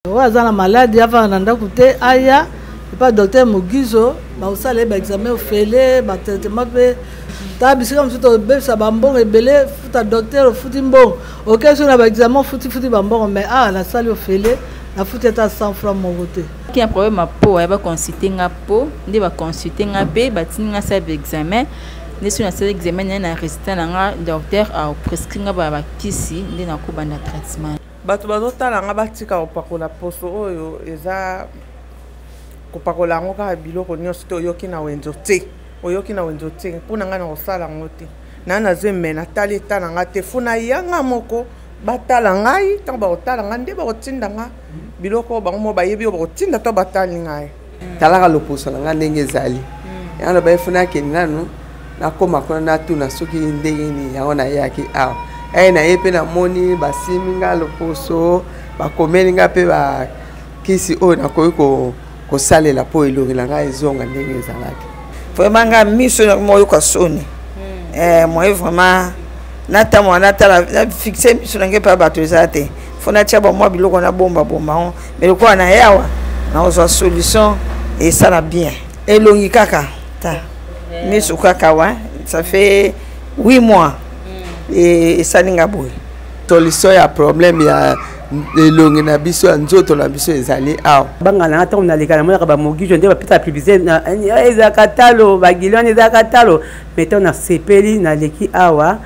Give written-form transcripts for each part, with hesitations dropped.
Oyo aza na maladi avanda na ndako te, aya epa docteur Mogizo, bakosala ye baexamen ofele, batraitement mpe ta bisika mosusu tobebisa bambongo ebele. Futa docteur, ofuti mbongo, oke so na baexamen, ofutifuti bambongo, mais awa nasali ofele, nafuti ata 100 franc moko te. Ki na problème ya peau, aya baconsulte nga po nde baconsulte nga mpe batindi nga sala baexamen. Nde soki nasali examen naye na résultat na nga, docteur aprescrit nga bakisi nde nakobanda traitement. Bato bazotala nga batika kopakola poso oyo eza kopakola yango kaka biloko nyonso te. Oyoki na wenzo te, oyoki na wenzo te. Mpo na ngai na kosala yango te, na nazwi me natali eta na nga te. Fo nayanga moko batala ngai. Ntango bakotala ngai nde bakotinda nga biloko oyo bango moko bayebi oyo bakotinda to batali ngai. Talaka loposo na ngai ndenge ezali yango na baye fo nakende nanu nakóma kuna natuna soki ndenge nini yango. Nayaki awa aye na ye mpe namoni basimi nga loposo, bakomeli nga mpe bakisi oyo nakoki kosalela mpo elongi na ngai ezonga ndenge ezalaki. Vraiment nga miso moyoka soni moye vraiment natambola, natala, nafixe miso na ngai mpe bato eza te. Fo natia bamwa biloko nabomba bomba ngo, mais lokola na ye awa nakozwa solution esala bien elongi kaka ta miso kaka wa. Ça fait 8 mois esali nga boye. Solution ya problème ya elongi na biso, ya nzoto na biso ezali awa. Banga na nga, ntango naleka namonaka bamogijo nde bapesaka publicité, ezalaka talo bagili wana, ezalaka talo. Mais ntango nasepeli, naleki awa,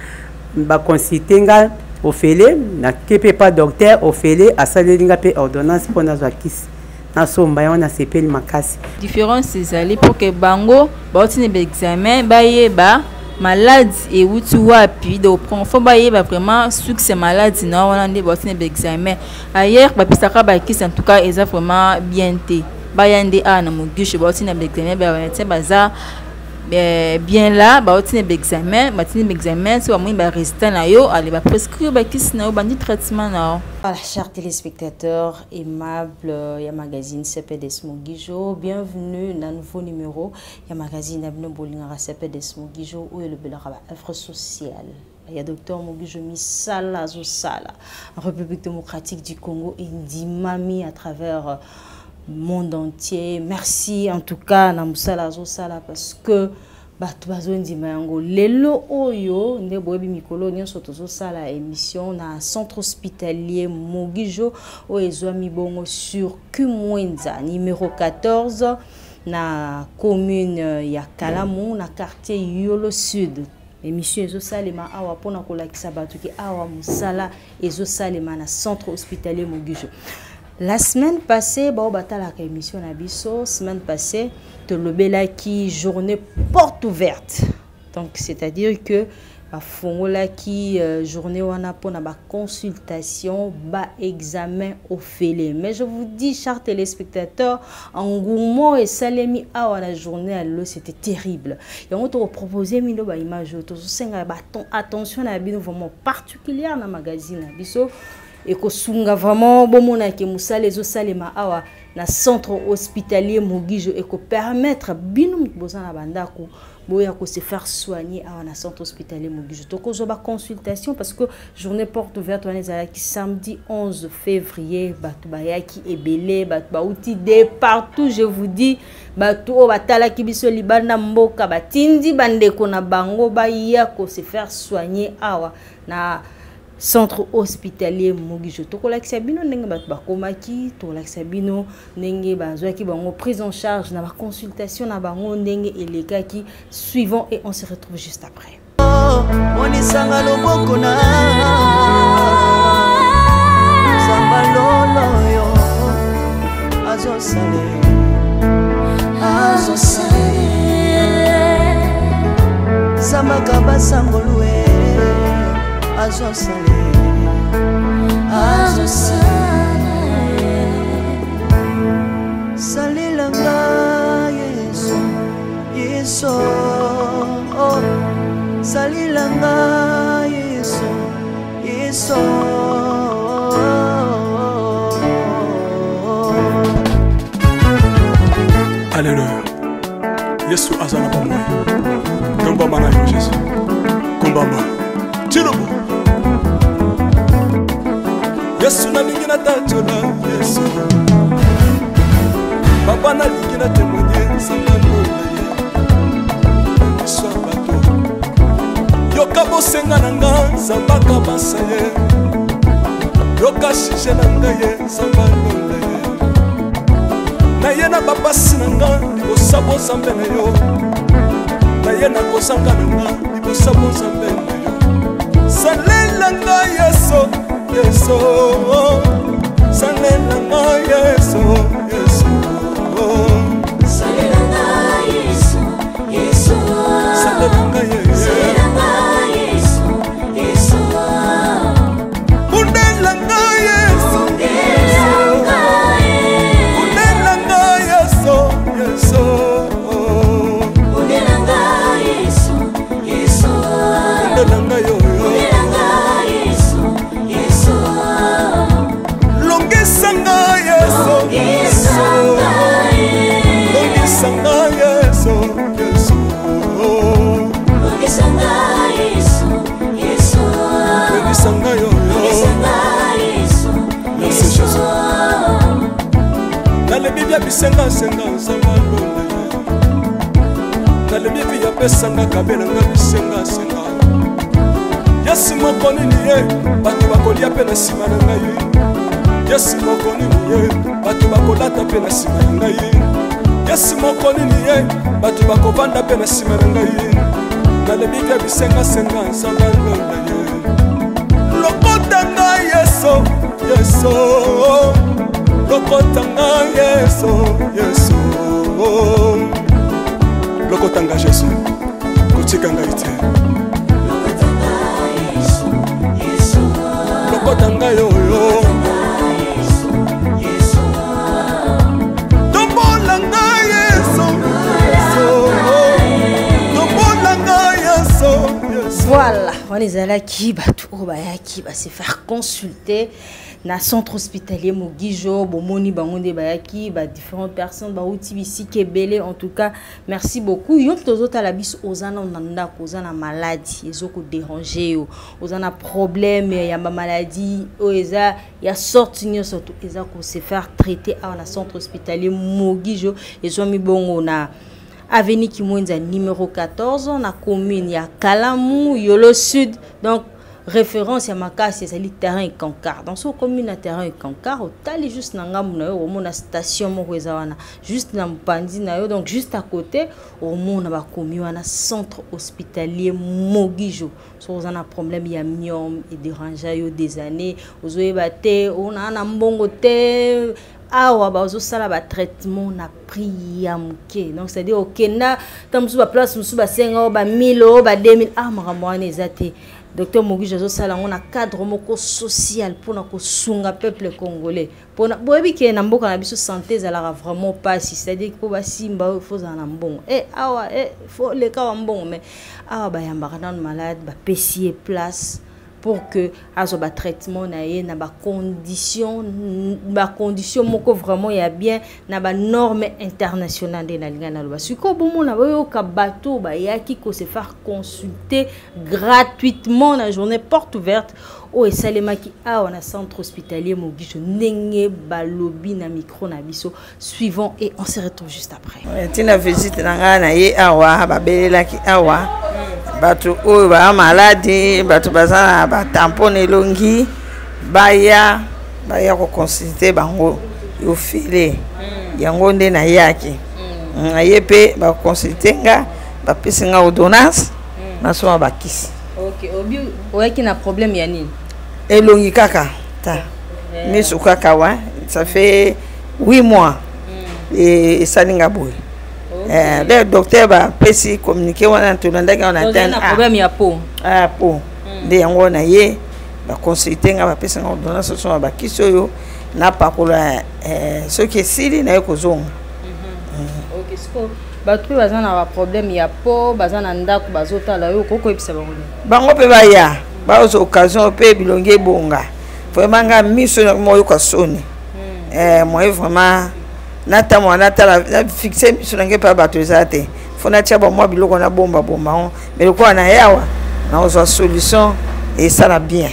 baconsulte nga ofele, nake mpe pa docteur ofele, asaleli nga mpe ordonnance mpo nazwa kisi, nasomba yango. Nasepeli makasi. Différence ezali pour que bango bauti na baexamen bayeba maladi ewuti wapi. Donc faut bayeba vraiment succès maladi na wana nde bauti na baexamen. Ailleurs bapesaka bakisi, en tout cas eza vraiment bien te. Baya nde awa na Mogisho, bauti na baexamen, bamédecin baza bien là, bauti na baexamen, batindi baexamen, so bamoni barésultat na yo, ale baprescrire bakisi na yo, bandi traitement na yo. Voilà, chers téléspectateurs aimables, il y a magazine CPDS Mogijo. Bienvenue dans un nouveau numéro. Il y a magazine Abno Bolingara CPDS Mogijo où est le Belaraba œuvre sociale. Il y a docteur Mogijo Misala Zosala, en République démocratique du Congo et Ndimami à travers monde entier. Merci en tout cas na Musala Zosala parce que bato bazondima yango. Lelo oyo nde boyebi mikolo nyonso tozosala émission na centre hospitalier Mogijo oyo ezwami bongo sur Kumwenza numéro 14 na commune ya Kalamu na quartier Yolo Sud. Émission ezosalema awa mpona kolakisa bato ke awa mosala ezosalema na centre hospitalier Mogijo. La semaine passée, bao batalaka émission na biso, semaine passée tolobelaki journée porte ouverte. Donc c'est-à-dire que bafongolaki journée wana mpona baconsultation, baexamen ofele. Mais je vous dis, chers téléspectateurs, engouement esalemi awa na journée ya lelo, c'était terrible. Yango tokopropose mino baimage oyo, tozosenga attention na bino vraiment particulière na magazine na biso ekosunga vraiment bomonake mosala ezosalema awa na centre hospitalier Mogijo, ekopermettre bino moto boza na bandako boya ko se faire soigner awa na centre hospitalier Mogijo. Tokozwa ba consultation parce que journée porte ouverte wana ezalaki samedi 11 février. Bato bayaki ebele, bato bauti de partout, je vous dis, bato oyo batalaki biso libanda mboka batindi bandeko na bango baya ko se faire soigner awa na centre hospitalier Mogijo. Tokolakisa bino ndenge bato bakomaki, tokolakisa bino ndenge bazwaki bango prise en charge na baconsultation na bango ndenge elekaki. Suivant et on se retrouve juste après. Monisanga loboko na Nzamba lolo yo azosale azosale Zambaka basangolue azosale azosale Salelanga Yesu, Yesu, oh. Salelanga Yesu, Yesu. Alleluya, Yesu aza na bomoi. Tombama na yo Jésus, kumbama tilobo Yesu nalingi na. natatola Yesu. Papa nalingi na témoigne Nzambe alola ye na miso ya bato. Yoka bosenga na nga Nzambe akabasa ye, yoka sujet na ngai ye Nzambe alola ye. Naye na bapasi na nga libosa bozambe na yo, naye na kozanga na nga libosa bozambe na yo. Salela nga Yesu, Yesu, salela nga Yesu, Yesu, salela nga Yesu, Yesu, salela nga Yesu, salela nga Yesu, Yesu, bundela nga Yesu, bundela nga Yesu, bundela nga Yesu, Yesu, bundela nga Yesu, Yesu, bundela nga yo, bundela nga Yesu, Yesu, longisa nga Yesu, longisa nga Yesu, longisa nga Yesu, Yesu, longisa nga Yesu, Yesu, longisa nga yo, longisa nga Yesu, Merci, Yesu. Jésus. Nalebi bia bisengasenga Nzambe alola ye, nalebi vi apesanga kabelanga bisengasenga. Yesu moko nini ye bato bakolia mpe na nsima na ngai, Yesu moko nini ye bato bakolata mpe na nsima na ngai, Yesu moko nini ye bato bakovanda mpe na nsima na ngai. Nalebi bia bisengasenga Nzambe alola ye, lokota ngai Yesu, Yesu, lokota ngai Yesu, Yesu, lokota ngai Yesu, kotika ngai te, Lokota nga Yesu, Yesu, lokota ngai oyo, Yesu, Yesu, tombola ngai Yesu, Yesu, tombola ngai Yesu, Yesu. Voilà, wana ezalaki bato oyo bayaki ba se faire consulter na centre hospitalier Mogijo. Bomoni bango nde bayaki, ba différentes personnes bauti bisika ebele. En tout cas, merci beaucoup. Yo mpe tozotala biso, oza nano na ndako, oza na maladie ezokodéranger yo, oza na problème ya bamaladie oyo eza ya sorte nyonso to eza kose faire traiter awa na centre hospitalier Mogijo. Ezwami bongo na avenue Kimwenza numéro 14 na commune ya Kalamu, Yolo Sud. Donc référence ya makasi ezali terrain Eckankar. Donc soki okomi na terrain Eckankar, otali juste na ngambu na yo, omona station moko eza wana juste na mopanzi na yo, donc juste à côté omona bakomi wana centre hospitalier Mogijo. Soki oza na problème ya myome edérange yo des années, ozoyeba te, ona na mbongo te, awa bazosala batraitement na prix ya moke. Donc c'est à dire okenda ta mosusu, baplace mosusu basenga oyo ba 1000, oyo ba 2000. Ah, makambo wana eza te. Docteur Mogijo azosala yango na cadre moko social mpona kosunga peuple congolais, mpona boyebi ke na mboka na biso santé ezalaka vraiment mpasi, c'est-à-dire mpo basimba oyo fo ozala na mbongo e awa e fo leka wa mbongo. Mais awa bayambaka nano malade, bapesi ye place pour que azwa batraitement na ye na bacondition moko vraiment ya bien, na banorme internationale. Nde nalingai naloba sikoyo, bomona, boyoka bato bayaki kose faire consulter gratuitement na journée porte ouverte oyo esalemaki awa na centre hospitalier Mogijo, ndenge balobi na micro na biso. Suivant et on se retrouve juste après. Ntina visite na ngai na ye awa, babelelaki awa bato oyo baya maladi, bato baza na batampon na elongi, baya koconsulte bango ofele. Yango nde nayaki naye mpe baconsulte nga, bapesi nga ordonnance, nasoma bakisi. Ok, obi oyaki na problème ya nini? Elongi kaka ta, miso kaka wa, ça fait 8 mois esali nga boye. Le docteur bapesi communiqué wana, tolandaki wana. Ozali na problème ya peau? Ah, po nde yango na ye baconsulte nga, bapesi nga ordonnance, osoma bakisi oyo napakola, soki esili naye kozonga. Ok, siko bato mpe baza na baproblème ya peau, baza na ndako, bazotala yo, okoki koyebisa bango nini? Bango mpe baya, bazwa occasion mpe bilongi ebonga. Vraiment nga miso moyoka soni, moye vraiment natambola, natala, nafixe miso na ngai mpe bato eza te, fo natia bamwa biloko nabombabomba yango. Mais lokola na ye awa, nakozwa solution esala bien.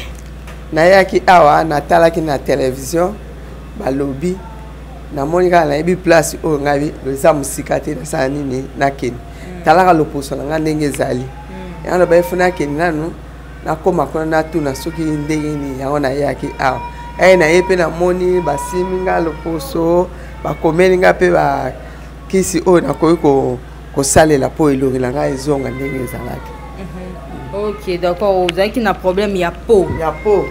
Nayaki awa, natalaki na television, balobi, namoni kaka nayebi place oyo ngai eza mosika te, nasala nini, nakende. Talaka loposo na ngai ndenge ezali. Yango naloba fo nakende nanu, nakóma kuna, natuna soki ndenge nini. Yango nayaki awa. Aye na ye mpe namoni basimi nga loposo, bakomeli nga mpe bakisi oyo nakoki kosalela mpo elongi na ngai ezonga ndenge ezalaki. Ok, d'accord. Ozalaki na problème ya peau? Ya peau.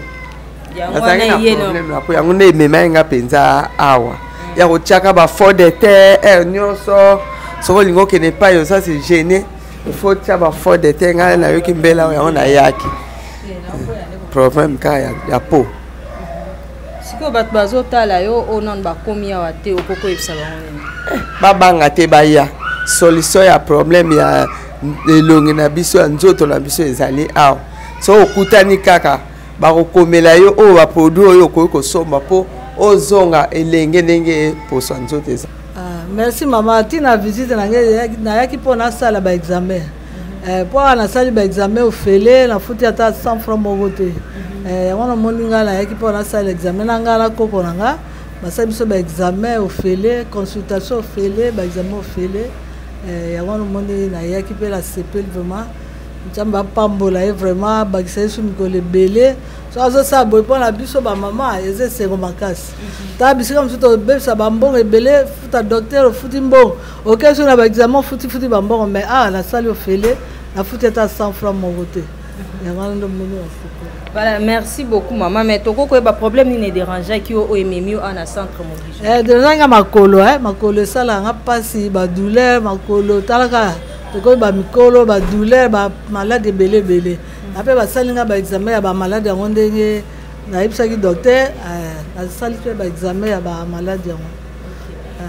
Nazalaki na problème ya peau, yango nde ememaki nga mpenza awa. Ya kotiaka bafond de teint heure nyonso, soki olingi okende epai oza se gêne, il faut tia bafond de teint. Ngai nayoki mbela oyo, yango nayaki, problème kaka ya peau. Sikoyo bato bazotala yo oyo nano bakomi awa te, okoki koyebisa bango nini? Babanga te, baya. Solution ya problème ya elongi na biso, ya nzoto na biso ezali awa. So okutani kaka, bakokomela yo oyo baproduit oyo okoki kosomba mpo ozonga elenge ndenge poso ya nzoto eza. Ah, merci mama. Ntina visite na ngai, nayaki mpo nasala baexamen, mpo awa nasali baexamen ofele, nafuti ata 100 franc moko te. Yango namoni ngai nayaki mpo nasala examen na ngai na koko na ngai. Basali biso baexamen ofele, consultation ofele, baexamen ofele. Yango namoni nayaki mpe nasepeli vraiment. Nzambe apambola ye vraiment, abakisa ye so mikolo ebele. So azosala boye mpo na biso bamama, eza esengo makasi. Tala bisika mosusu tobebisa bambongo ebele, futa docteur, ofuti mbongo, oke so na baexamen, ofutifuti bambongo, mais awa nasali ofele, nafuti ata 100 franc moko te. Yango wana nde omoni nasepeli. Voilà, merci beaucoup maman. Mais toko koyeba problème nini edérangeaki yo oyo ememi yo awa na centre Mogijo? Dérange nga makolo, makolo esalaka nga mpasi, badouleur makolo. Talaka tokoki bamikolo, badouleur, bamalade ebele ebele. Na mpe basali nga baexamen ya bamalade yango ndenge nayebisaki docteur, nasali mpe baexamen ya bamalade yango.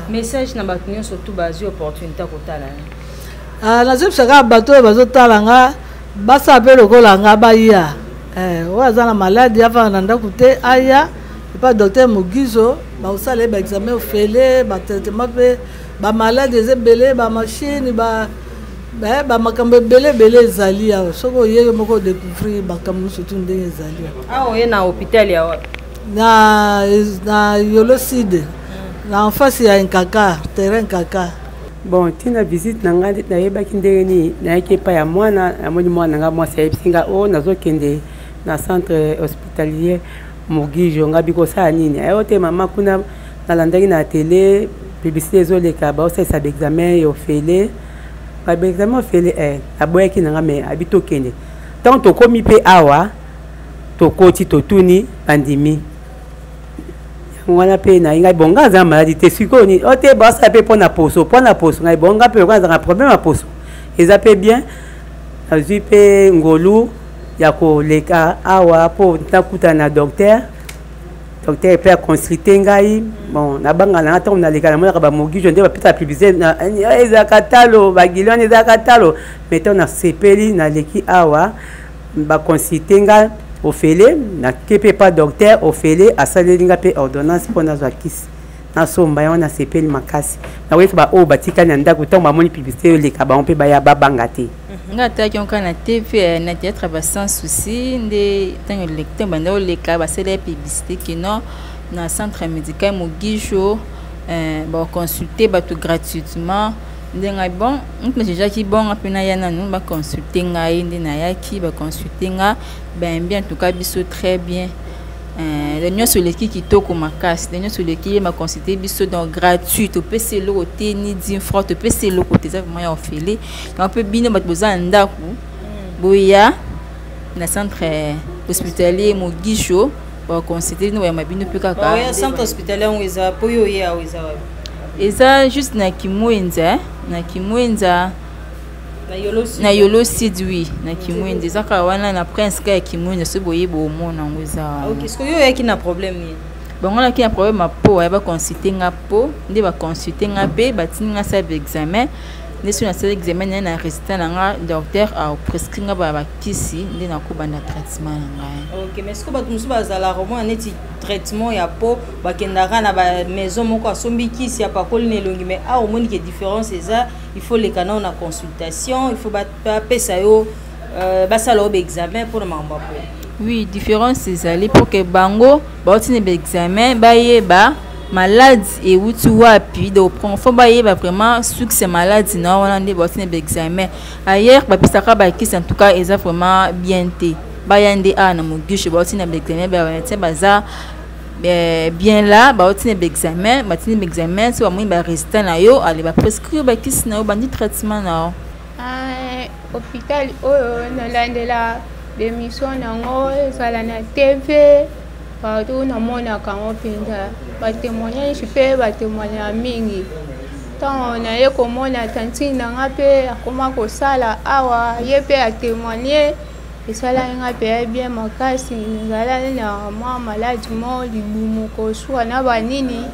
Message na bato nyonso tu bazwi opportunité ya kotala yo? Nazoyebisa kaka bato oyo bazotala nga, basala mpe lokola nga, baya. Oyo aza na maladi afanda na ndako te, aya epa docteur Mogizo, bakosala ye baexamen ofele, batraitement mpe bamaladi eza ebele, bamashine, bamakambo ebele ebele ezali awa. Soki oye, yo moko odécouvrir makambo nyonso tu ndenge ezali awa. Awa oye na hôpital ya wapi? Na Yolo Sud, na en face ya Nkaka, terrain Nkaka. Bon, ntina visite na ngai, nayebaki ndenge nini nayaki epai ya mwana. Namoni mwana na ngai mwasi ayebisi ngai o nazokende na centre hospitalier Mogijo. Ngai bikosala nini? Ayo te mama, kuna nalandaki na tele, publicité ezoleka, baosalisa baexamen ya ofele, baexamen ofele. Naboyaki na ngai, mais abi tokende. Ntango tokomi mpe awa, tokoti, totuni, bandimi yango wana mpe naye ngai. Bon, ngai aza maladi te. Sikoyo nini o te basala mpe mpo na poso, mpo na poso? Ngai bon, ngai mpe lokola azalaka problème ya poso, eza mpe bien. Nazwi mpe ngolu ya koleka awa mpo nakutana na docteur. Docteur mpe aconsulte ngai. Bon, nabanga nanga ntango naleka, namonaka bamogijo nde bapesaka publicité, ezalaka talo, bagili wana ezalaka talo, mais ntango nasepeli naleki awa, baconsulte nga ofele, nake mpe pa docteur ofele, asaleli nga mpe ordonnance mpo nazwa kisi, nasomba yango. Nasepeli makasi. Nakoyesa baoyo batikali na ndako, ntango bamoni publicité eleka, bango mpe baya, babanga te. Nga atalaki yango kaka na TV, na théâtre ba Sans Souci nde ntango ntango banda oleka, basala ya publicité kino na centre médical Mogijo, baconsulte bato gratuitement. Nde ngai bon, mutu najejaki bon, nga mpe naya nanu baconsulte ngai. Nde nayaki, baconsulte nga bayambi en tout cas biso très bien. Le nyonso eleki kitoko makasi, le nyonso eleki ye baconsulte biso, donc gratuit, topesi eloko te, ni 10 franc topesi eloko te, eza vraiment ya ofele. Yango mpe bino bato boza na ndako, boya na centre hospitalier Mogisho, baconsulte bino, bayamba bino mpe kaka. Oya centre hospitalier yango eza po yo oye awa, eza wapi? Eza juste na Kimwenza, na Kimwenza. Na Yolo Sud? Na Yolo Sud, oui, na Kimwenza, eza kaka wana na prince ka ya Kimwenza. Soki boyeba, omona yango eza wana. Ok, sikoyo yo oyaki na problème nini? Bango naki na problème ya po aya baconsulte nga, po nde baconsulte nga mpe batindi nga sala baexamen. Nde soki nasala examen naye na résultat na nga, docteur aprescrit nga bakisi, nde nakobanda traitement na ngai. Ok, mais sikoyo bato mosusu bazalaka omona neti traitement ya po bakendaka na bamaison moko, asombi kisi, apakoli na elongi, mais awa omoni ke différence eza, il faut leka nao na consultation, il faut bapesa yo, basala yo baexamen mpona makambo ya po. Oui, différence ezali pour que bango bauti na baexamen bayeba malade euti wapi, donc profond bayeba vraiment succès malade na wana nde bauti na baexamen. Ailleurs bapesaka bakisi, en tout cas eza vraiment bien te. Baya nde awa na Mogisho, bauti na baexamen, bamédecin baza bien là, bauti na baexamen, batindi baexamen, so bamoni barésultat na yo, ale baprescrire bakisi na yo, bandi traitement na yo. Ah, hôpital oyo nalandela bemission nango, ezala na TV partout, namonaka yango mpenza, batémoignage mpe batémoignaka mingi. Ntango naye komona tantine na nga mpe akoma kosala awa, ye mpe atémoigne, esalaki nga mpe ya bien makasi. Nazalaki na mwa maladi mo libumu kosuwa na banini,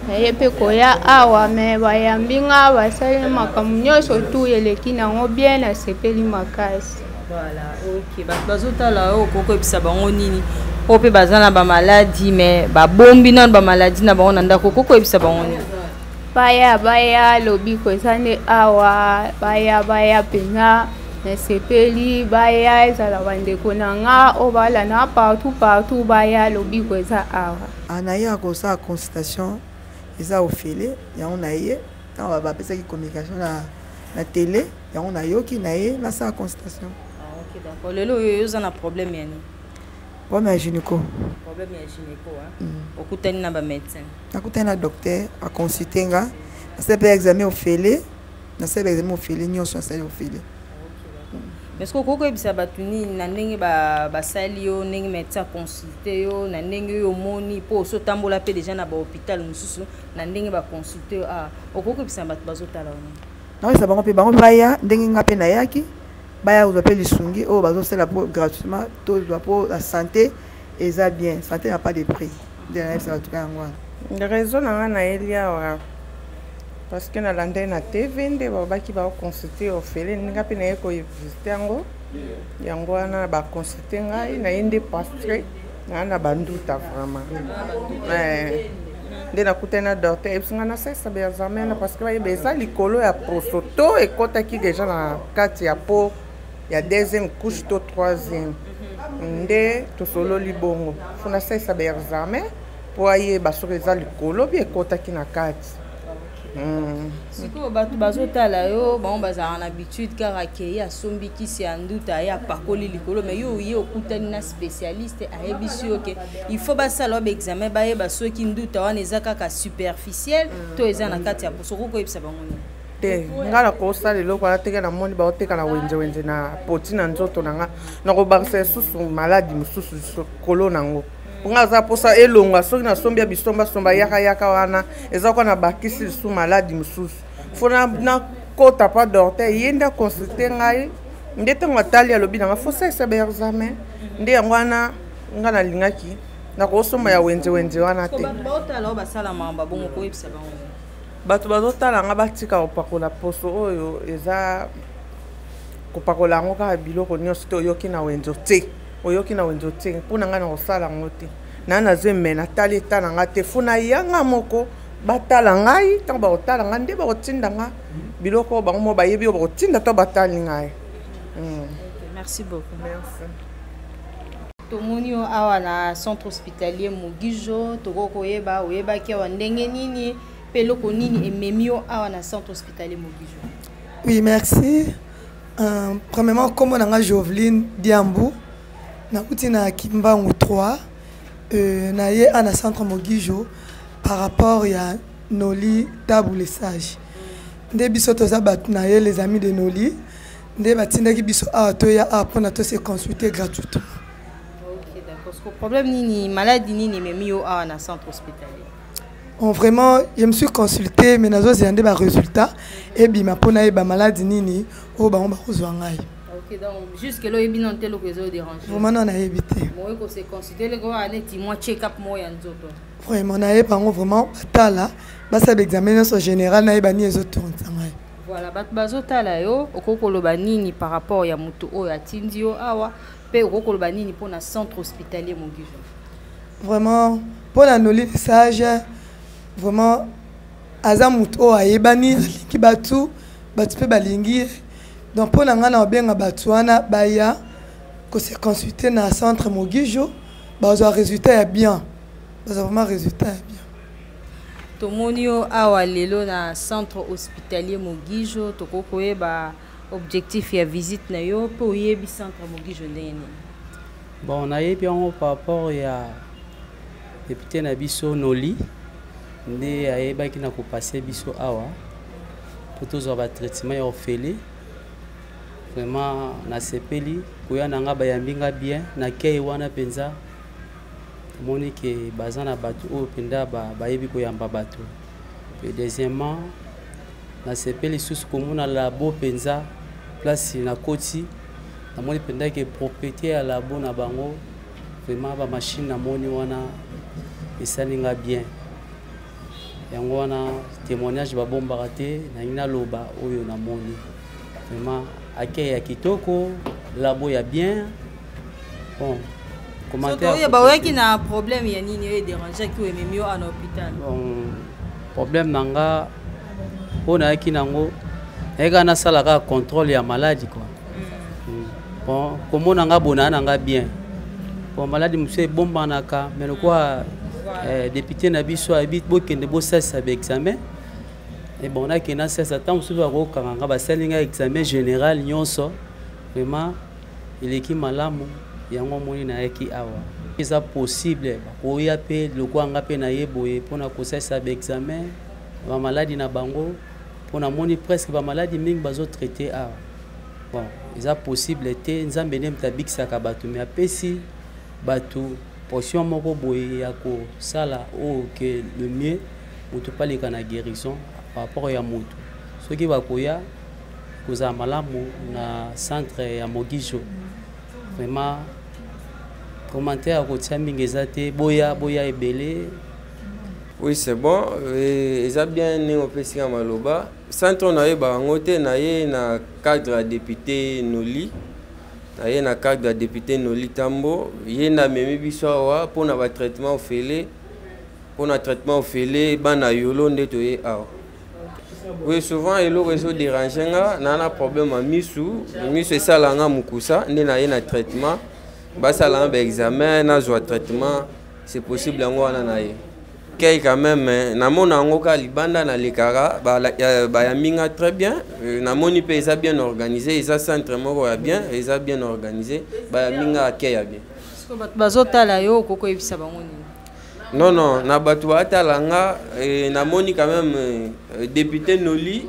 naye mpe koya awa, me bayambi nga, basali makambo nyonso tu, eleki nango bien, nasepeli makasi. Voilà, ok. Bato bazotala oyo, okoki koyebisa bango nini, oyo mpe baza na bamaladi me babombi nano bamaladi na bango na ndako, okoki koyebisa bango nini? Baya, baya, lobiko eza nde awa. Baya, baya mpenza, nasepeli. Baya, ezala bandeko na nga oyo balanda partout partout, baya, lobiko eza awa. Ah, na ye akosala consultation eza ofele. Yango na ye ntango bapesaki communication na télé, yango nayoki na ye, nasala consultation. Ah, ok, d'accord. Lelo oyo oza na problème ya nini? Problème ya gynéco. Problème ya gynéco. Okutani na bamédecin? Nakutani na docteur, aconsulte nga, nasali mpe examen ofele, nasali baexamen ofele nyonso, nasali ofele. Mais ce que okoki koyebisa bato nini na ndenge basali yo, ndenge médecin aconsulte yo, na ndenge oyo omoni, mpo osi otambola mpe déjà na bahôpital mosusu, na ndenge baconsulte yo awa, okoki koyebisa bato bazotala wana? Nakoyebisa bango mpe bango baya ndenge nga mpe nayaki, baya kozwa mpe lisungi oyo bazosala mpo gratuitement tozwa, mpo la santé eza bien, santé n'a pas de prix. Nde nayebisa bato ka yango wana. Raison na ngai nayeli awa, parce que nalandai na TV nde babaki baconsulte ofele, ndinga mpe naye kovisite yango. Yango wana baconsulte ngai, naye nde pastre naa na banduta vraiment. Nde nakutani na docteur, ayebisi ngai nasalisa baexamen parce que bayeba eza likolo ya poso to ekɔtaki déjà na kati ya po ya deuxième couche to troisième. Nde tosololi bongo, fo nasalisa baexamen mpo ayeba soki eza likolo bi ekɔtaki na kati. Sikoyo bato bazotala yo, bango bazalaka na habitude kaka akei, asombi kisi ya nduta, ye apakoli likolo. Mais yo oye, okutani na spécialiste, ayebisi yo ke il faut basala yo baexamen, bayeba soki nduta wana eza kaka superficiel to eza na kati ya poso. Okoki koyebisa bango nini? Te, nga na kosala eloko wana teke. Namoni baoteka na wenzewenze na poti na nzoto na nga, nakobakisa lisusu maladi mosusu kolo nango. Nga aza mposa elongwa. Soki nasombi ya bisombasomba yakayaka wana, eza kwa na bakisi lisusu maladi mosusu. Fo nakota pa docteur, ye nde aconsulte ngai, nde ntango atali alobi nanga fo salisa baexamen. Nde yango wana nga nalingaki nakosomba ya wenzewenze wana te. Bato baotala oyo basala makambo bongo, koyebisa bango? Bato bazotala nga, batika kopakola poso oyo eza kopakola yango kaka biloko nyonso te. Oyoki na wenze te, oyoki na wenze te. Mpo na ngai na kosala yango te, naa nazwi me natali eta na nga te. Fo nayanga moko batala ngai. Ntango bakotala ngai nde bakotinda nga biloko oyo bango mo bayebi oyo bakotinda to batali ngai. Merci beaucoup. Merci. Tomoni yo awa na centre hospitalier Mogijo. Tokoki koyeba oyebaki awa ndenge nini, mpe eloko nini ememi yo awa na centre hospitalier Mogijo? Oui, merci. Premièrement, comme on a Joveline Diambou, nauti na Kimbangu 3, na ye na centre Mogijo par rapport ya Noli Tabu le Sage. Nde biso toza bato na ye, les amis de Noli, nde batindaki biso awa, toya awa mpona to se consulter gratuitement. Ok, d'accord. Parce que problème nini, maladie nini ememi yo awa na centre hospitalier? Bon, vraiment, je me suis consulté, mais nazozela nde barésultat ebima mpona yeba maladi nini oyo bango bakozwa ngai. Ok, donc jusque là oyebi nano te eloko ezodérange? Vraiment nano nayebi te. Moye kose consulter eloko wana neti mwa check up moko ya nzoto? Vraiment, nayeba yango vraiment, batala, basala baexamen nyonso général, nayeba nini ezotournisa ngai. Voilà, bato bazotala yo, okoki koloba nini par rapport ya moto oyo atindi yo awa, mpe okoki koloba nini mpona centre hospitalier Mogijo? Vraiment, mpona Noli le Sage, vraiment aza motu oyo ayebani, alingi bato, bato mpe balingi ye. Donc mpo na ngai na kobenga bato wana baya. kose consulter na centre Mogijo, bazwa résultat ya bien, bazwa vraiment résultat ya bien. Tomoni yo awa lelo na centre hospitalier Mogijo, tokoki koyeba objectif ya visite na yo mpe oyebi centre Mogijo ndenge nini? Bon, nayebi yango par rapport ya député na biso Noli, nde ayebaki na kopase biso awa mpo tozwa batraitement ya ofele. Vraiment nasepeli koya na nga, bayambi nga bien na kei wana mpenza. Tomoni ke baza na bato oyo mpenza bayebi koyamba bato. Pe deuxièmement, nasepeli lisusu komona labo mpenza. Place nakoti, namoni mpenza ke propriété ya labo na bango, vraiment bamachine namoni wana esali nga bien. Yango wana témoignage babombaka te, nangi naloba oyo namoni. Vraiment accueil ya kitoko, labo ya bien. Bon, commentaire. Oyeba oyaki na problème ya nini oyo edérangeaki, oyo ememi yo na hôpital? Bon, problème na nga oyo nayaki nango, nayaki kaka nasala kaka contrôle ya maladi quoi. Bon, komona nga bona na nga bien. Bon, maladi mosusu ebombanaka, mais lokola député na biso ayebi bokende bosalisa baexamen, e bon, nakende nasalisa. Ntango mosusu bakokanga nga, basali nga examen général nyonso, vraiment eleki malamu. Yango omoni nayaki awa. Eza possible bakoya mpe lokola nga mpe naye boye mpona kosalisa baexamen bamaladi na bango, mpo namoni presque bamaladi mingi bazotraite awa. Bon, eza possible te, Nzambe nde moto abikisaka bato, me apesi bato portion moko boye ya kosala oyo ke le mieux moto mpe aleka na guérison par rapport ya moto. Soki bakoya kozala malamu na centre ya Mogijo. Vraiment commentaire ya kotia mingi eza te, boya, boya ebele. Oui, c'est bon. Eza bien ndenge opesi nga maloba. Centre oyo nayebaka yango te, naye na cadre ya député Noli, naye na cadre ya député Noli Tambo. Ye nde amemi biso awa mpona batraitement ofele, mpona traitement ofele bana Yolo nde toye awa. Oui, souvent eloko ezodérange nga, naa na problème ya misu, misu esala nga mokusa, nde naye na traitement, basala nga baexamen, nazwa traitement, c'est possible. Yango wana na ye kei quand même, namona yango kaka libanda, nalekaka, bayambi nga très bien. Namoni mpe eza bien organisé, eza centre moko ya bien, eza bien organisé, bayambi nga, akei ya bien. Bato bazotala yo, okoki koyebisa bango nini? Non, non, na bato baatala nga, namoni quand même député Noli,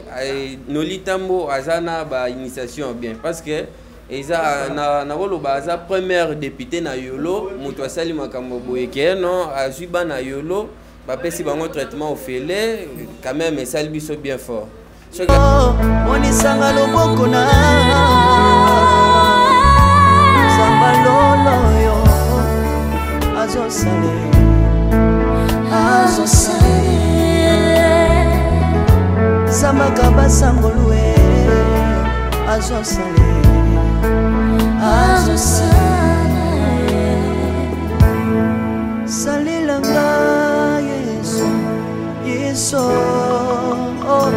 Noli Tambo aza na bainitiation bien, parce que eza nakoloba aza première député na Yolo moto asali makambo boye ke non, azwi bana Yolo, bapesi bango traitement ofele. Quand même esali biso bien fort. Monisanga loboko na Nzamba lolo yo azosale, azosale Zambaka basangolu e azosale, azosale salelanga Yesu, Yesu, oh.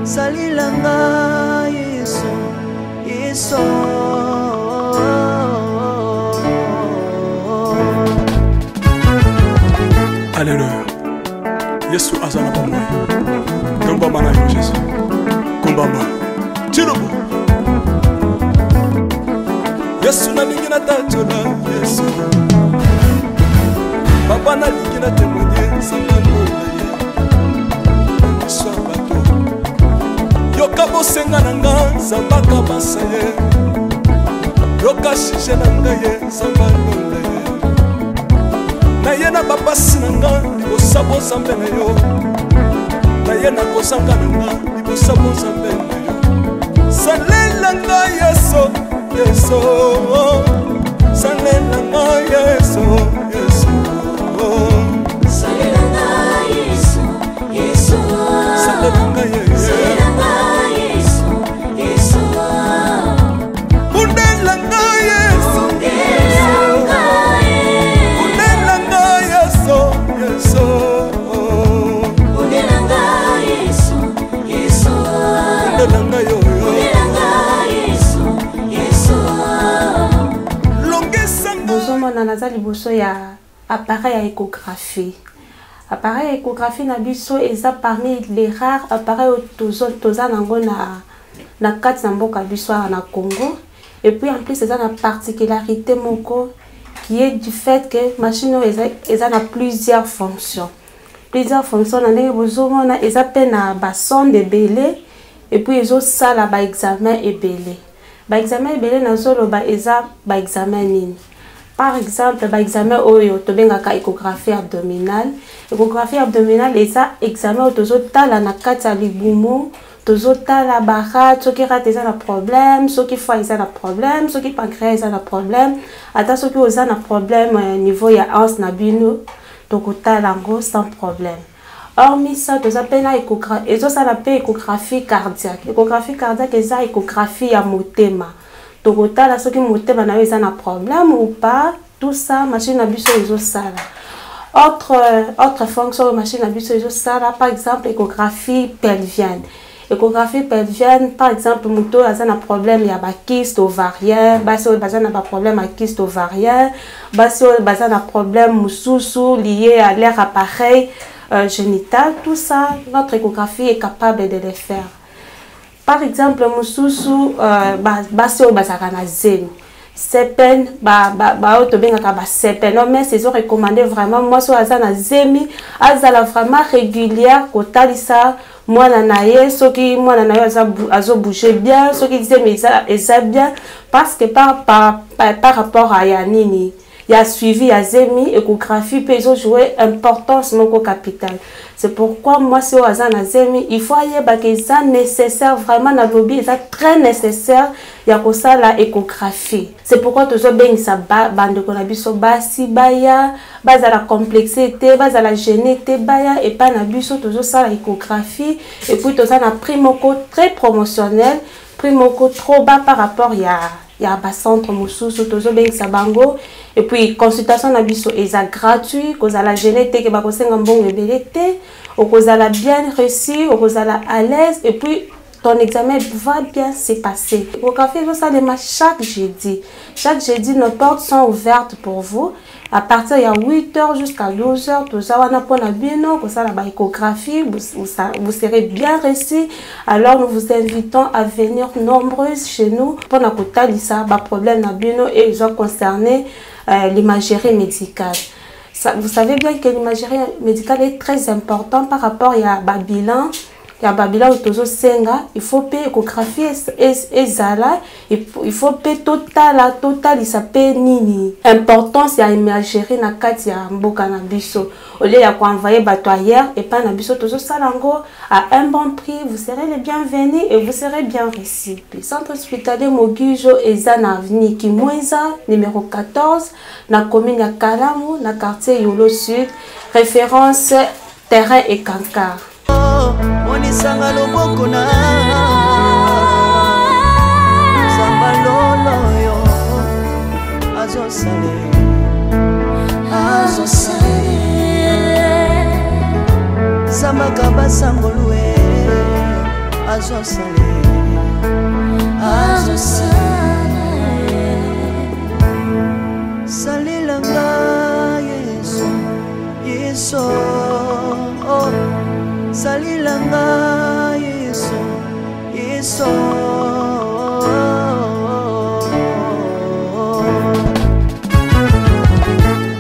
Salelanga Yesu, Yesu. Alleluya, Yesu aza na bomoi. Tombama na yo Jésus, kumbama tilobo. Yesu nalingi natatola, Yesu papa nalingi na témoigne nzambe na ye biso ya bato. Yoka bosenga na nga, Nzambe akabasa ye. Yoka sujet na ngai ye, Nzambe alonda ye. Na ye na bapasi na nga libosa bozambe na yo, na ye na kozanga na nga libosa bozambe na yo. Salela nga Yesu, Yesu, salela nga Yesu, Yesu. Salela nga Yesu, Yesu. Salela nga Yesu. Salela nga Yesu, Yesu. Bundela nga Yesu. Bundela nga ye. Bundela nga Yesu, Yesu. Bundela nga Yesu, Yesu. Bundela nga yo yo. Bundela nga Yesu, Yesu. Naza liboso ya appareil ya échographie. Appareil ya échographie na biso eza parmi les rares appareils oyo toza nango na kati na mboka biso awa na Congo. Et puis en plus eza na particularité moko qui est du fait que machine oyo eza na plusieurs fonctions. Plusieurs fonctions na ndenge bozomona, eza mpe na basonde ebele et puis ezosala baexamen ebele. Baexamen ebele nazoloba eza baexamen nini? Par exemple, baexamen oyo tobengaka échographie abdominale. Échographie abdominale eza examen oyo tozotala na kati ya libumu, tozotala barate, soki rate eza na problème, soki foie eza na problème, soki pancréas eza na problème, ata soki oza na problème niveau ya anse na bino, tokotala yango sans problème. Hormis ça, toza mpe na ezosala mpe échographie cardiaque. Échographie cardiaque eza échographie ya motema, tokotala soki motema na yo eza na problème ou pas. Tout ça, machine na biso ezosala. Autre fonction oyo machine na biso ezosala, par exemple échographie pelvienne. Échographie pelvienne, par exemple moto oyo aza na problème ya bakyste ovarien, basi oyo baza na baproblème ya kyste ovarien, basi oyo baza na problème mosusu lié à leur appareil génital, tout ça, notre échographie est capable de le faire. Par exemple mosusu basi oyo bazalaka na zemi, CPN, baoyo tobengaka ba CPN, OMS ezo recommande vraiment mwasi oyo aza na zemi azala vraiment régulière kotalisa mwana na ye, soki mwana na ye azobouge bien, soki zemi eza bien, parce que par rapport à ya nini ya suivi ya zemi, échographie mpe ezojouer importance moko capitale. C'est pourquoi mwasi oyo aza na zemi, il faut ayebaka eza nécessaire, vraiment nalobi eza très nécessaire ya kosala échographie. C'est pourquoi tozobengisa bandeko na biso basi baya, bazala complexe te, bazala gêné te, baya epai na biso, tozosala échographie. Et puis toza na prix moko très promotionnel, prix moko trop bas par rapport ya bacentre mosusu. Tozobengisa bango. Et puis consultation na biso eza gratuit. Kozala gêné te ke bakosenga mbongo ebele te. Okozala bien reçu, okozala à l'aise et puis ton examen va bien se passer. Échographie ezosalema chaque jeudi. Chaque jeudi, nos portes sont ouvertes pour vous à partir ya 8h jusqu'à 12h. Toza wana mpona bino kosala baéchographie. Vous serez bien reçus. Alors nous vous invitons à venir nombreuses chez nous mpona kotalisa baproblème na bino et eza concerné l'imagerie médicale. Ça, vous savez bien que l'imagerie médicale est très important par rapport ya babilan, ya babilan oyo tozosenga. Il faut mpe échographie ezala, il faut mpe totala, totalisa mpe nini importance ya imagerie na kati ya mboka na biso, au lieu ya koenvoyer bato ailleurs. Epai na biso tozosala yango à un bon prix. Vous serez les bienvenus et vous serez bien reçus. Centre hospitalier Mogijo eza na avenue Kimwenza numéro 14, na commune ya Kalamu, na quartier Yolo Sud, référence terrain Ekankar. Monisanga loboko na Nzambe lolo oyo azosale, azosale Nzambe akabasangolu e azosale, azosale salelanga Yesu, Yesu, oh. Salilanga Yesu, Yesu.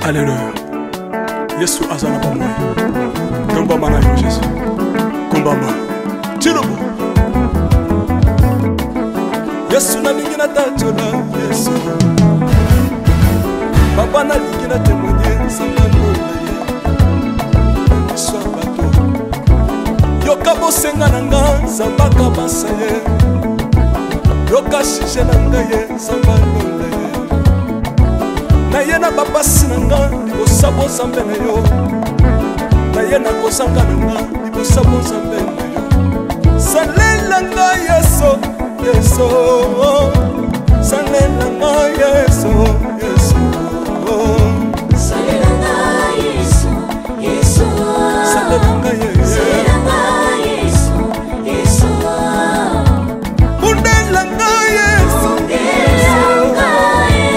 Alleluya, Yesu aza na bomoi. Tombama na yo Jésus, kumbama tilobo. Yesu nalingi natatola, Yesu papa nalingi na témoigne Nzambe alola ye miso ya bato. Yoka bosenga na nga, Nzambe akabasa ye. Yoka sujet na ngai ye, Nzambe alola ye. Naye na bapasi na nga libosa bozambe na yo, naye na kozanga na nga libosa bozambe na yo. Salela nga Yesu, Yesu, salela nga Yesu, Yesu. Salelanga Yesu, Yesu. Salela nga Yesu. Salelanga Yesu, Yesu. Bundela nga Yesu. Bundelanga ye.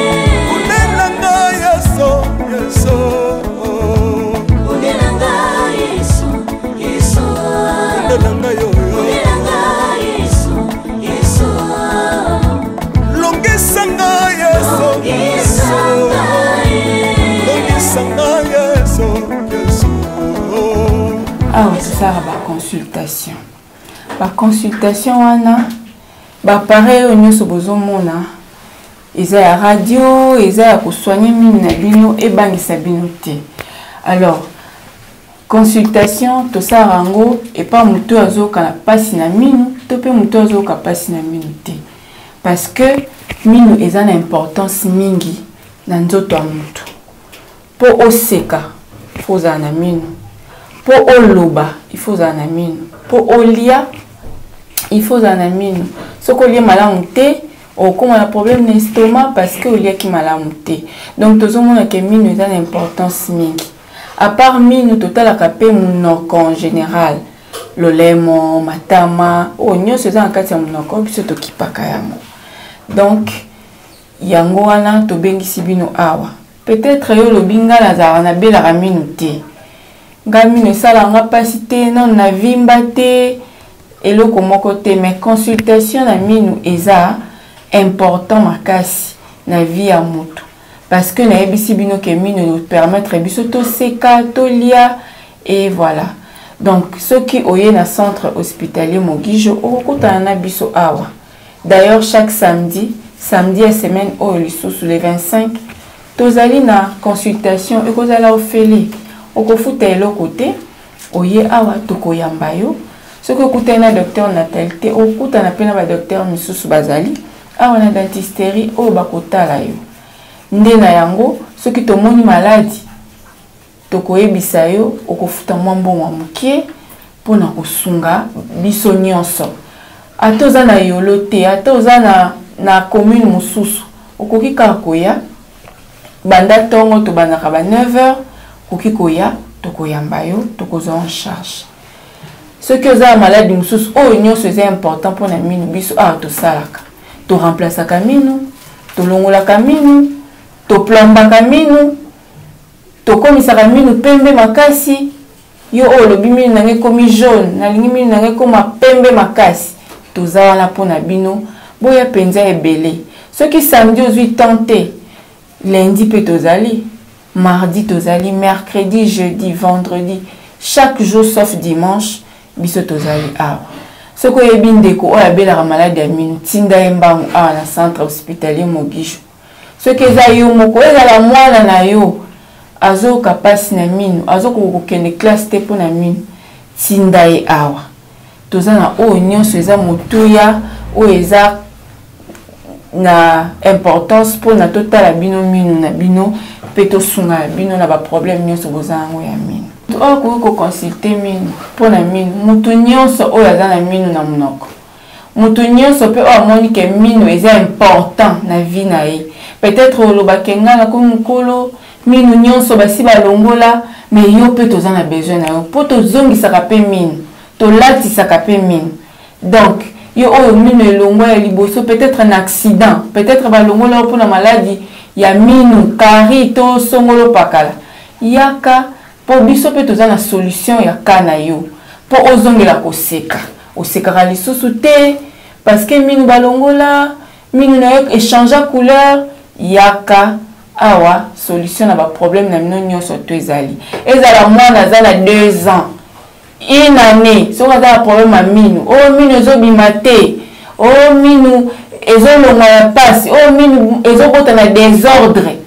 Bundela nga Yesu. Bundela ngai oyo. Longisa ngai Yesu. Longisa ngai Yesu. Yesu. Awa tosalaka baconsultation, baconsultation wana, baappareil oyo nyonso bozomona eza ya radio, eza ya kosoigne minu na bino, ebangisa bino te. Alors consultation tosalaka yango epa motu oyo azoyoka na mpasi na minu to mpe motu oyo azoyoka mpasi na minu te, parce que minu eza na importance mingi na nzoto ya motu. Mpo oseka, fo ozala na minu. Mpo oloba, il faut ozala na minu. Mpo olia, il faut ozala na minu. Soki olie malamu te, okóma na problème na estomac parce que oliaki malamu te. Donc tozomona ke minu eza na importance mingi. À part minu, totalaka mpe monoko en général, lolemo, matama, oyo nyonso eza na kati ya monoko, biso tokipaka yango. Donc yango wana tobengisi bino awa. Peut-être yo olobi: ngai nazalaka, nabelaka minu te, ngai minu esalaka nga mpasi te, nano navimba te, eloko moko te. Mais consultation na minu eza important makasi na vie ya motu, parce que nayebisi bino ke minu permettre biso toseka, tolia et voilà. Donc soki oye na Centre hospitalier Mogijo, okokutana na biso awa. D'ailleurs chaque samedi, samedi ya semaine oyo lisusu, le 25, tozali na consultation, ekozala ofele, okofuta eloko te. Oye awa, tokoyamba yo. Soki okutani na docteur Natal te, okutana mpe na badocteur misusu bazali awa na dentisterie oyo bakotala yo. Nde na yango, soki tomoni maladi, tokoyebisa yo, okofuta mwa mbongo ya mokie mpona kosunga biso nyonso. Ata oza na Yolo te, ata oza na commune mosusu, okoki kaka koya. Banda ntongo, tobandaka ba 9 heures, okoki koya, tokoyamba yo, tokozwa en charge. Soki oza na maladi mosusu, oyo nyonso eza important mpona minu, biso awa tosalaka: toremplaçaka minu, tolongolaka minu, toplombaka minu, tokomisaka minu pembe makasi. Yo oyo olobi: minu nanga ekomi jaune, nalingi minu nanga ekoma pembe makasi, toza wana mpona bino. Boya mpenza ebele. Soki samedi ozwi temps te, lundi mpe tozali, mardi tozali, mercredi, jeudi, vendredi, chaque jour sauf dimanche, biso tozali awa. Soki oyebi ndeko oyo abelaka maladi ya minu, tinda ye mbangu awa na Centre hospitalier Mogijo. Soki eza yo moko, ezala mwana na yo azoyoka mpasi na minu, azokoka kokende classe te mpo na minu, tinda ye awa. Toza na oyo nyonso eza motuya, oyo eza na importance mpona totala bino minu na bino mpe tosunga na bino na baproblème nyonso boza yango ya minu. Oyo akoki koconsulte minu mpona minu, motu nyonso oyo aza na minu na monoko, moto nyonso mpe oyo amoni ke minu eza important na vie na ye. Peut-être olobake: ngai nakomi mokolo, minu nyonso basi balongola. Mais yo mpe toza na besoin na yo, mpo tozongisaka mpe minu, tolatisaka mpe minu. Donc yo oyo minu elongwa ya liboso, peut-être na accident, peut-être balongola yo mpona maladi ya minu, carie to songolo pakala, yaka, mpo biso mpe toza na solution ya ka na yo, mpo ozongela koseka. Osekaka lisusu te parce que minu balongola, minu na yo echangea couleur, yaka awa, solution na baproblème na bino nyonso to ezali. Ezala mwana aza na 2 ans, une année, soki aza na problème ya minu, oyo minu ezobima te, oyo minu ezolongwa ya mpasi, oyo minu ezobota na désordre,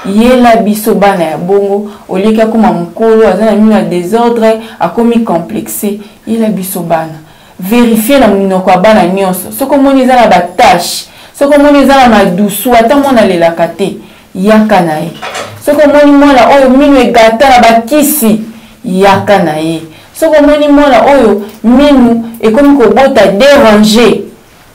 yela biso bana ya bongo. Olieki akóma mokolo, aza na minu ya désordre, akomi complexe, yela biso bana. Vérifie na monoko ya bana nyonso. Soki omoni eza na batache, soki omoni eza na madusu, ata mwana alelaka te, yaka na ye. Soki omoni mwana oyo minu egata na bakisi, yaka na ye. Soki omoni mwana oyo minu ekomi kobota déranger,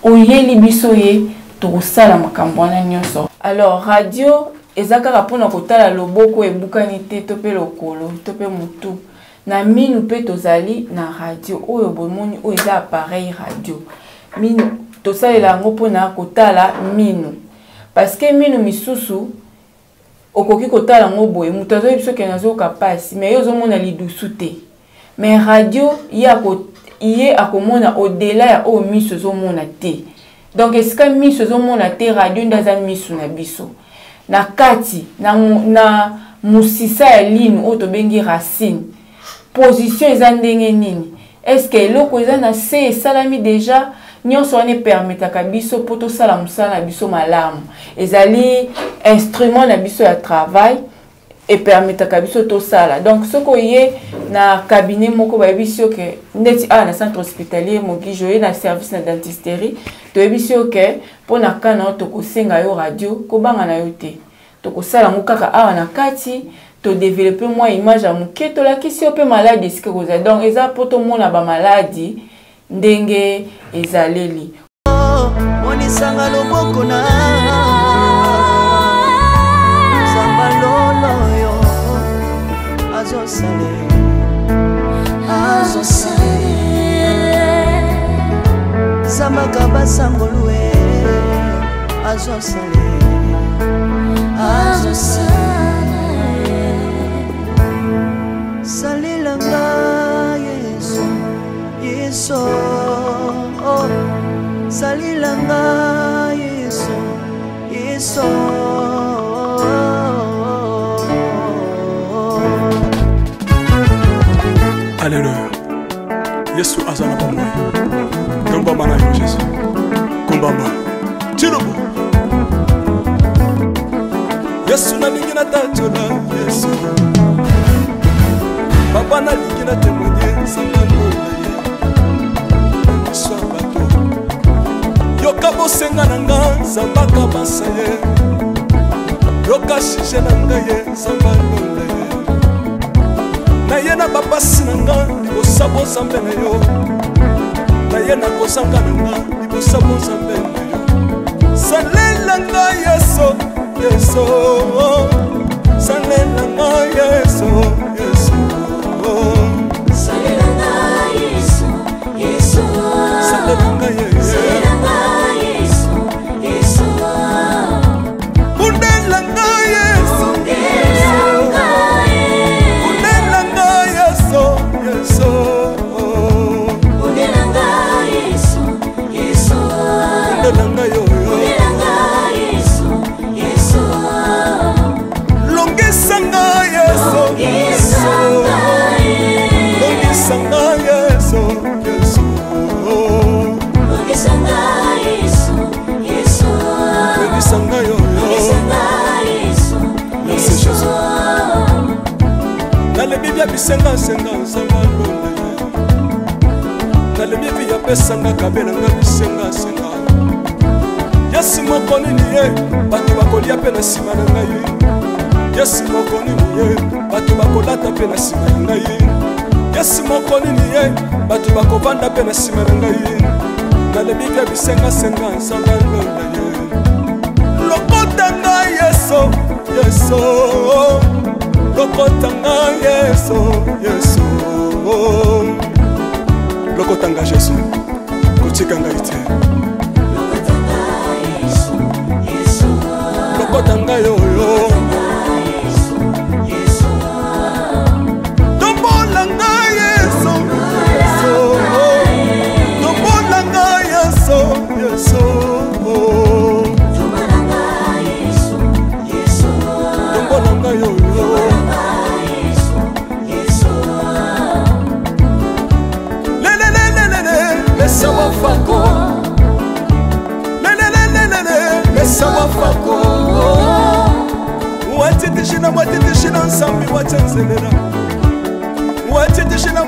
oyeli biso ye, tokosala makambo wana nyonso. Alors radio eza kaka mpona kotala loboko ebukani te, to mpe lokolo, to mpe motu. Na minu mpe tozali na radio oyo bomoni, oyo eza appareil radio minu. Tosalela yango mpona kotala minu, parce que minu misusu okoki kotala yango boye, moto azoyebi soki nazoyoka mpasi, mais ye ozomona lidusu te. Mais radio ye. Ye akomona au-delà ya oyo miso ezomona te. Donc esika miso ezomona te, radio nde aza miso na biso. Na kati na mosisa ya lino oyo tobengi racine, position eza ndenge nini, est-ce que eloko eza na se esalami déjà. Nyonso wana epermetaka biso mpo tosala mosala na biso malamu. Ezali instrument na biso ya travail, epermetaka biso tosala. Donc soki oye na cabinet moko, bayebisi yo ke ndeti awa na centre hospitalier Mogijo, oye na service na dentisterie, toyebisi yo ke mpo na ka na yo tokosenga yo radio, kobanga na yo te, tokosala yango kaka awa na kati, todevelope mwa image ya moke, tolakisi yo mpe maladi esika kozala. Donc eza mpo tomona bamaladi ndenge ezaleli. Monisanga loboko na Nzambe lolo yo azosale, azosale Nzambe basangolue azosale, azosale salelanga Yesu, Yesu, oh. Salilanga Yesu, Yesu. Alleluya, Yesu aza na bomoi. Tombama na yo Jésus, kombama tilobo. Yesu nalingi natatola Yesu, papa nalingi na témoigne nzambe na ye miso ya bato. Yoka bosenga na nga, Nzambe akabasa ye. Yoka sujet na ngai ye, Nzambe alonda ye. Na ye na bapasi na nga libosa bozambe na yo, na ye na kozanga na nga libosa bozambe na yo. Salela nga Yesu, Yesu, salela nga Yesu, Yesu. Salela nga Yesu, Yesu. Salela nga Yesu. Salela nga Yesu, Yesu. Bundela nga Yesu. Bundela nga Yesu. Bundela nga Yesu, Yesu. Bundela nga Yesu, Yesu. Bundela nga yo, yo. Bundela nga Yesu, Yesu. Longisa nga Yesu. Longisa nga Yesu. Longisa nga Yesu, Yesu. Longisa nga Yesu, Yesu. Longisa nga yo, yo. Longisa nga Yesu, Merci, Yesu. Jésus. Nalebi bia bisengasenga, Nzambe alonda ye. Nalebi bi apesanga kabelanga bisengasenga. Yesu moko nini ye, bato bakolia mpe na nsima na ngai. Yesu moko nini ye, bato bakolata mpe na nsima na ngai. Yesu moko nini ye, bato bakovanda mpe na nsima na ngai. Nalebi bia bisengasenga, Nzambe alonda ye. Lokota ngai Yesu, Yesu. Lokota ngai Yesu, Yesu. Lokota ngai Jésus, kotika ngai te. Lokota ngai oyo. Tombola ngai Yesu, Yesu. Tombola ngai Yesu, Yesu. Tombola nga Yesu, Yesu. Tombola ngai oyo. Yesu, Yesu. Lelelelelele, pesa wafako. Lelelelelele, pesa wafako. Watitishina, watitishina nsambi, wachenzelela. Watitishina.